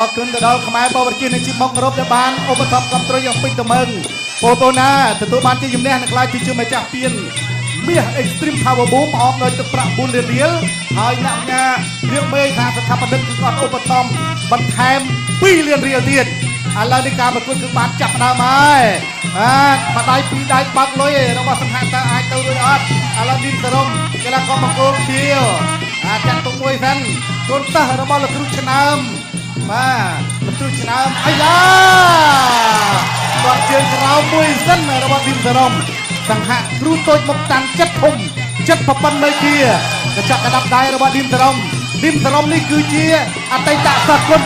អរគុណទៅដល់ខ្មែរបវរជានៃជីមកគោរពដែលបានឧបត្ថម្ភគ្រប់គ្រងយ៉ាងពេញទំហឹង។ បងប្អូនណាទទួលបានជាជំនះ នឹងក្លាយជាម្ចាស់ពានមាស Extreme Power Boom អមដោយទឹកប្រាក់4លានរៀល ហើយអ្នកញ៉ារៀងមេថាស្ថាបនិកគឺគាត់ឧបត្ថម្ភបន្ថែម2លានរៀលទៀត។ ឥឡូវនេះការប្រកួតគឺបានចាប់ផ្ដើមហើយ បាទ ម្ដាយពីរដៃបើកលុយរបស់សង្ហៈ តើអាចទៅរួចអត់? ឥឡូវនេះសរុំកីឡាករបង្គោលខៀវ អាចចាក់ទុកមួយសិន កូនសិស្សរបស់លោកគ្រូឆ្នើម បាទ លោកគ្រូឆ្នើម អាយ៉ា គាត់ជើងក្រោមមួយសិនរបស់ធីមសរុំ។ សង្ហៈគ្រូតូចមកតាំងចិត្តធំចិត្តប្រប៉ុនមេគា កញ្ចក់កដាប់ដៃរបស់ឌីមសរុំ។ ឌីមសរុំនេះគឺជាអតីតសគុណ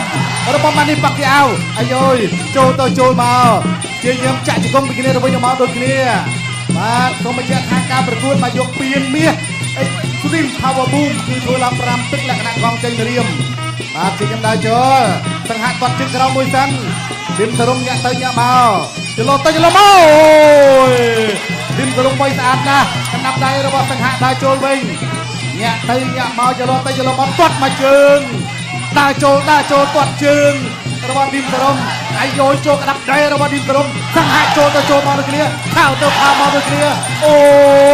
របស់ម៉ានីប៉ាគីអាវ។ អាយយ ចូលទៅចូលមក ជាយាមចាក់ជង្គង់ពីគ្នាទៅវិញទៅមកដូចគ្នា។ បាទ សូមបញ្ជាក់ថាការប្រកួតមកយកពានមាស Extreme Power Boom គឺធ្វើឡើង5ទឹកលក្ខណៈកងចេញរៀម។ បាទ ជាខ្ញុំដើរចូល សង្ហៈគាត់ជិះក្រោមមួយសិន ឌីមសរុំញាក់ទៅញាក់មក ចលោទៅចលោមក អូយ ឌីមសរុំបីស្អាតណាស់ កណ្ដាប់ដៃរបស់សង្ហៈដើរចូលវិញ ញាក់ទៅញាក់មក ចលោទៅចលោមក ទាត់មកជើង ដើរចូលដើរចូល ទាត់ជើងរបស់ឌីមសរុំ អាយយចូលក្តាប់ដៃរបស់ឌីមសរុំ។ សង្ហៈចូលទៅចូលមកដូចគ្នា ខៅទៅខៅមកដូចគ្នា អូ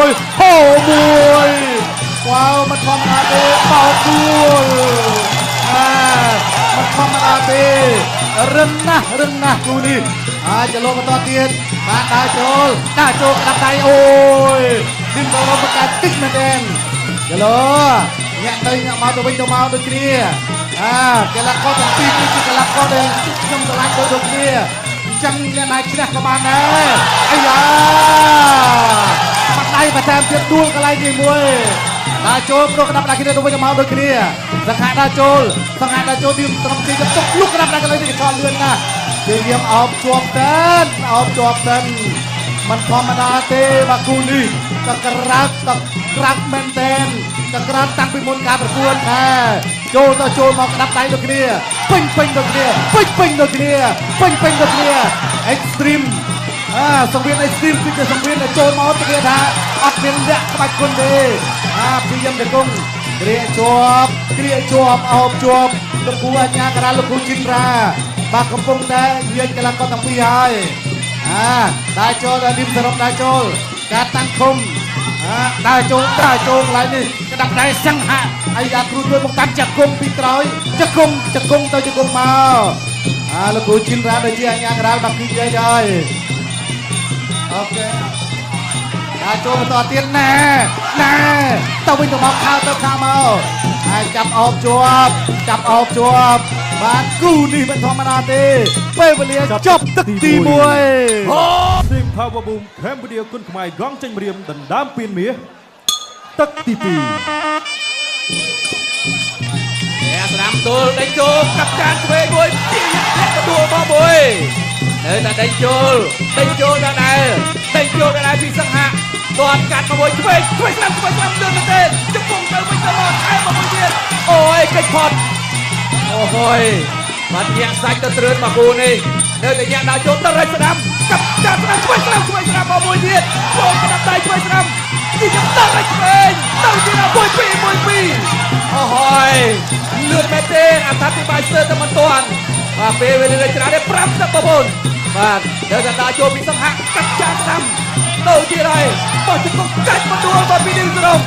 យ ហូមួយ វ៉ាវ មិនធម្មតាទេ បោកដួល អាមិនធម្មតាទេ រឹងណាស់រឹងណាស់គូនេះ។ អាចចលោបន្តទៀត បាទ ដើរចូលដើរចូល ក្តាប់ដៃ អូយ ឌីមសរុំបង្កើតតិចមែនទេ ចលោញាក់ទៅញាក់មកទៅវិញទៅមកដូចគ្នា។ អាកីឡាករទាំងពីរគឺជាកីឡាករដែលខ្ញុំស្រឡាញ់ដូចគ្នា អញ្ចឹងអ្នកណាឈ្នះក៏បានដែរ។ អាយ៉ា បាត់ដៃបន្ថែមទៀត ដួលកន្លែងនេះមួយ ដើរចូល ព្រោះក្តាប់ដៃគ្នាទៅវិញទៅមកដូចគ្នា។ សង្ហៈដើរចូល សង្ហៈដើរចូល ឌីមត្រឹមទីទុកលុកក្តាប់ដៃកន្លែងនេះ កញ្ឆក់លឿនណាស់ ជាយាមអោបជាប់តែន អោបជាប់តែន មិនធម្មតាទេ។ បាទ គូនេះតក្រើកតក្រើកមែនតែន តក្រើកតាំងពីមុនការប្រកួតដែរ ចូលទៅចូលមកក្តាប់ដៃដូចគ្នា ពេញពេញដូចគ្នា ពេញពេញដូចគ្នា ពេញពេញដូចគ្នា។ Extreme អាសង្វៀន Extreme គឺជាសង្វៀនដែលចូលមកទៅគេថាអត់មានលាក់ក្បាច់គុណទេ។ អាព្យាយាមទៅគង់គ្រាជាប់ គ្រាជាប់ អោបជាប់។ លោកគ្រូអញ្ញាករា លោកគ្រូជីនរ៉ា បាទ កំពុងតែញែកកីឡាករទាំងពីរហើយ។ អាដើរចូលដល់ឌីមសរុប ដើរចូល ការតាំងឃុំ អាដើរចូលដើរចូល កន្លែងនេះក្តាប់ដៃសង្ហៈ អាយ៉ា គ្រូជួយមកតាមចង្គង់ពីក្រោយ ចង្គង់ចង្គង់ទៅចង្គង់មក។ អាលោកគ្រូជីនរ៉ាដែលជាអញ្ញាករាល បាទ គឺនិយាយហើយ អូខេ ដើរចូលបន្តទៀត ណែណែ ទៅវិញទៅមក ខោទៅខោមក ហើយចាប់អោបជាប់ ចាប់អោបជាប់។ បាទ គូនេះមិនធម្មតាទេ ពេលវេលាចប់ទឹកទី1 Team Power Boom Cambodia គុណខ្មែរ កងចេញម្រាមដណ្ដើមពានមាស ទឹកទី2។ អ្នកស្ដាំទល់ដេញចូល កាប់ចានឆ្វេងមួយ ជាអ្នកដួលមកមួយ នៅតែដេញចូល ដេញចូលដដែល ដេញចូលដដែលពីសង្ហៈ ទាត់កាត់មកមួយ ឆ្វេងឆ្វេងស្ដាំ ឆ្វេងស្ដាំ លឿនមែនទេ ជង្គង់ទៅវិញទៅមក ថែមមកមួយទៀត អូយ កិច្ចផុត អូហយ បាទ ញាក់សាច់ទៅត្រឿនមកគូនេះ នៅតែញាក់ដល់ចូលទៅរៃស្ដាំ កាប់ចាស្ដាំ ឆ្វេងស្ដាំ ឆ្វេងស្ដាំមកមួយទៀត ចូលក្តាប់ដៃឆ្វេងស្ដាំ ទីចាំទៅរៃឆ្វេងទៅទៀត 1 2 1 2 អូហយ លឿនមែនទេ អត្ថាធិប្បាយស្ទើរតែមិនទាន់។ បាទ ពេលវេលាច្រើនទេ59 បាទ នៅតែដើរចូលពីសង្ហៈ កាប់ចាស្ដាំទៅទៀតហើយ បោះជង្គង់កាច់មកដួលមកពីឌីក្រុម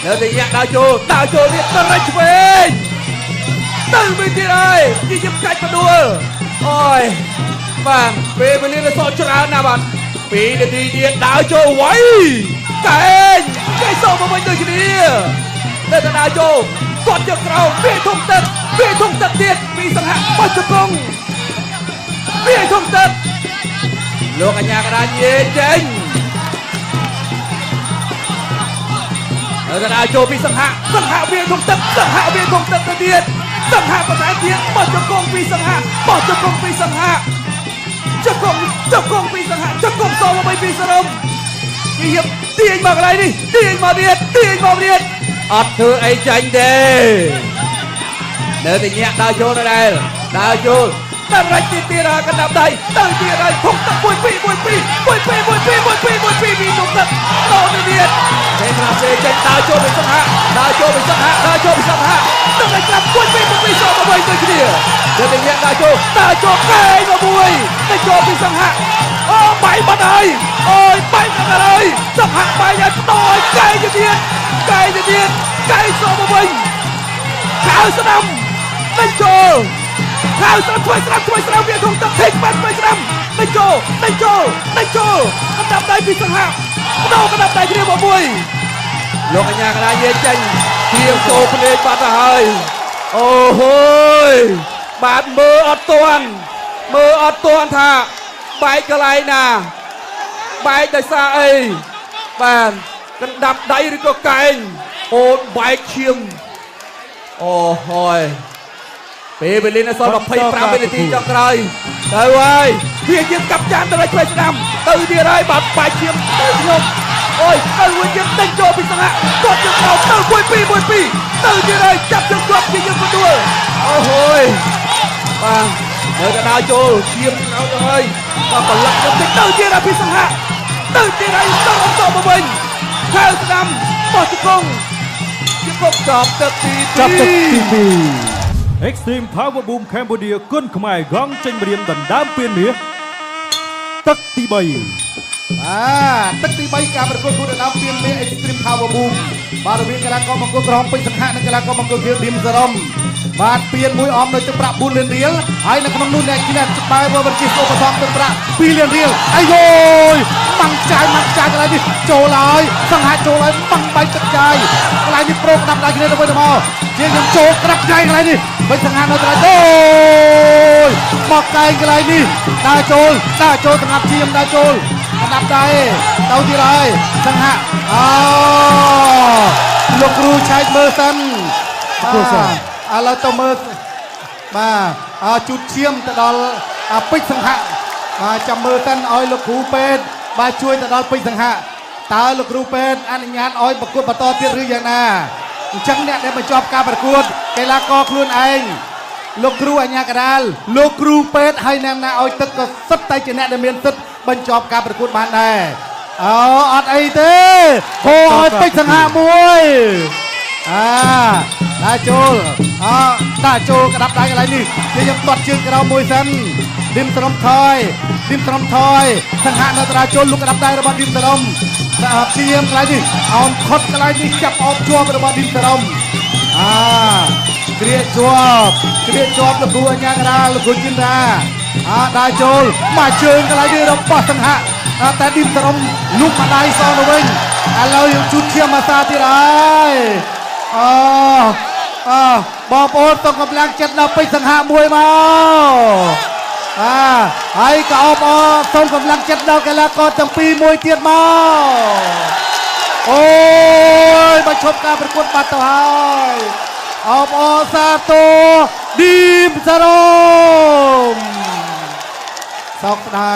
នៅតែញាក់ដើរចូល ដើរចូលទៀត ទៅរៃឆ្វេងទៅវិញទៀតហើយ ជាយកាច់បដួល អូយ បាទ ពេលវេលានៅសល់ច្រើនណាស់ បាទ 2នាទីទៀត ដើរចូលវៃកែងកែសោមកវិញដូចគ្នា នៅតែដើរចូល គាត់យកក្រោម វាធំទឹក វាធំទឹកទៀតពីសង្ហៈ បោះជង្គង់វាធំទឹក លោកអញ្ញាកដាញេចេញ នៅតែដើរចូលពីសង្ហៈ សង្ហៈវាធំទឹក សង្ហៈវាធំទឹកទៅទៀត សង្ហៈបន្ថែមទៀត បោះជង្គង់ពីសង្ហៈ បោះជង្គង់ពីសង្ហៈ ជង្គង់ជង្គង់ពីសង្ហៈ ជង្គង់សមកពីសរុំ ជាយទាញមកកន្លែងនេះ ទាញមកទៀត ទាញមកទៀត អត់ធ្វើអីចាញ់ទេ នៅតែញាក់ដើរចូលដដែល ដើរចូល តែរច់ទៀតទៀតកណ្ដាប់ដៃទៅទៀតហើយធុងទឹក1 2 1 2 1 2 1 2 1 2 1 2ពីធុងទឹកតទៅទៀតទេស្រាប់ចេញដើរចូលពីសង្ហៈដើរចូលពីសង្ហៈដើរចូលពីសង្ហៈទឹកឲ្យក្រាប់1 2 1 2សមកវិញដូចគ្នាទៅតែញាក់ដើរចូលដើរចូលកែងមកមួយទៅចូលពីសង្ហៈអូបាយបាត់ហើយអូយបាយបាត់ហើយសង្ហៈបាយឲ្យផ្ដោយកែងទៅទៀតកែងទៅទៀតកែងសមកវិញខៅស្ដាំដេញចូលខៅស្ដាំជួយស្ដាំជួយស្ដាំវាធំទឹកធីកបាត់ជួយស្ដាំដេញចូលដេញចូលដេញចូលកណ្ដាប់ដៃពីសង្ហៈផ្ដោកណ្ដាប់ដៃគ្នាមកមួយលោកអញ្ញាកណ្ដាលយាយចេញជាងចូលភ្នែកបាត់ទៅហើយអូហូយបាទមើលអត់ទាន់មើលអត់ទាន់ថាបែកកន្លែងណាបែកដោយសារអីបាទកណ្ដាប់ដៃឬក៏កែងអូនបែកឈាមអូហយពេលវេលានៅសល់25វិនាទីចុងក្រោយទៅហើយវាជាកាប់ចានទៅឲ្យឆ្វេងស្ដាំទៅទៀតហើយបាទបែកឈាមទៅខ្ញុំអូយទៅវិញទៀតដេញចូលពីសង្ហៈគាត់ជើងក្រោមទៅ1 2 1 2ទៅទៀតហើយចាប់ជើងជាប់ជាយើងទទួលអូហយបាទនៅកណ្ដាលចូលឈាមក្រោមទៅហើយបាទប្រឡាក់ទៅតិចទៅទៀតហើយពីសង្ហៈទៅទៀតហើយទៅអន្តមកវិញខៅស្ដាំបោះជង្គង់ជង្គង់ចាប់ទឹកទី2ចាប់ទឹកទី2 Extreme Power Boom Cambodia គុនខ្មែរហ្គងចេញម្រាមដណ្ដើមពានមាសទឹកទី3បាទទឹកទី3ការប្រកួតគូដណ្ដើមពានមាស Extreme Power Boom បាទរវាងកីឡាករបង្គោលក្រហមពេជ្រសង្ហៈនិងកីឡាករបង្គោលខៀវឌីមសរ៉ុមបាទពានមួយអមដោយទឹកប្រាក់4លានរៀលហើយនៅក្នុងនោះអ្នកឈ្នះបែបវិជាឧបត្ថម្ភទឹកប្រាក់2លានរៀលអាយយម៉ាំងចាយម៉ាំងចាយកន្លែងនេះចូលហើយសង្ហៈចូលហើយម៉ាំងបាយទឹកចាយកន្លែងនេះប្រោកដាប់ដៃគ្នាទៅវិញទៅមកជាខ្ញុំចូលក្រាបចាយកន្លែងនេះវិញសង្ហៈនៅត្រង់អូយមកកែងកន្លែងនេះដើរចូលដើរចូលសម្រាប់ជាមដើរចូលកណ្ដាប់ដៃទៅទៀតហើយសង្ហៈអូលោកគ្រូឆែកមើលសិនឥឡូវទៅមើលបាទជូតឈាមទៅដល់ពេជ្រសង្ហៈបាទចាំមើលសិនឲ្យលោកគ្រូពេទ្យបាទជួយទៅដល់ពេជ្រសង្ហៈតើលោកគ្រូពេទ្យអនុញ្ញាតឲ្យប្រកួតបន្តទៀតឬយ៉ាងណាអញ្ចឹងអ្នកដែលបញ្ចប់ការប្រកួតកីឡាករខ្លួនឯងលោកគ្រូអញ្ញាកដាលលោកគ្រូពេទ្យហើយអ្នកណាឲ្យទឹកក៏សុទ្ធតែជាអ្នកដែលមានសិទ្ធិបញ្ចប់ការប្រកួតបានដែរអូអត់អីទេហូឲ្យពេជ្រសង្ហៈមួយអាដើរចូលអដើរចូលក្តាប់ដៃកន្លែងនេះគេយើងទាត់ជើងក្រោមមួយសិនឌីមត្រឹមថយឌីមត្រឹមថយសង្ហៈនៅតាចូលលុកក្តាប់ដៃរបស់ឌីមត្រឹមព្យាយាមកន្លែងនេះអោនខុតកន្លែងនេះចាប់អោបជាប់របស់ឌីមត្រឹមអាគ្រាជាប់គ្រាជាប់លោកគ្រូអញ្ញាកដាលលោកគ្រូចិនដាអាដើរចូលមកជើងកន្លែងនេះរបស់សង្ហៈតែឌីមត្រឹមលុកម្ដាយសងទៅវិញឥឡូវយើងជូតឈាមអាសាទៀតហើយអូអបងប្អូនต้องកម្លាំងចិត្តដល់ពេជ្រសង្ហៈមួយមកបាទហើយក៏អបអរសូមកម្លាំងចិត្តដល់កីឡាករទាំងពីរមួយទៀតមកអូយបើឈប់ការប្រកួតបាត់ទៅហើយអបអរសាទរឌីមសារ៉ូមសោកស្ដាយ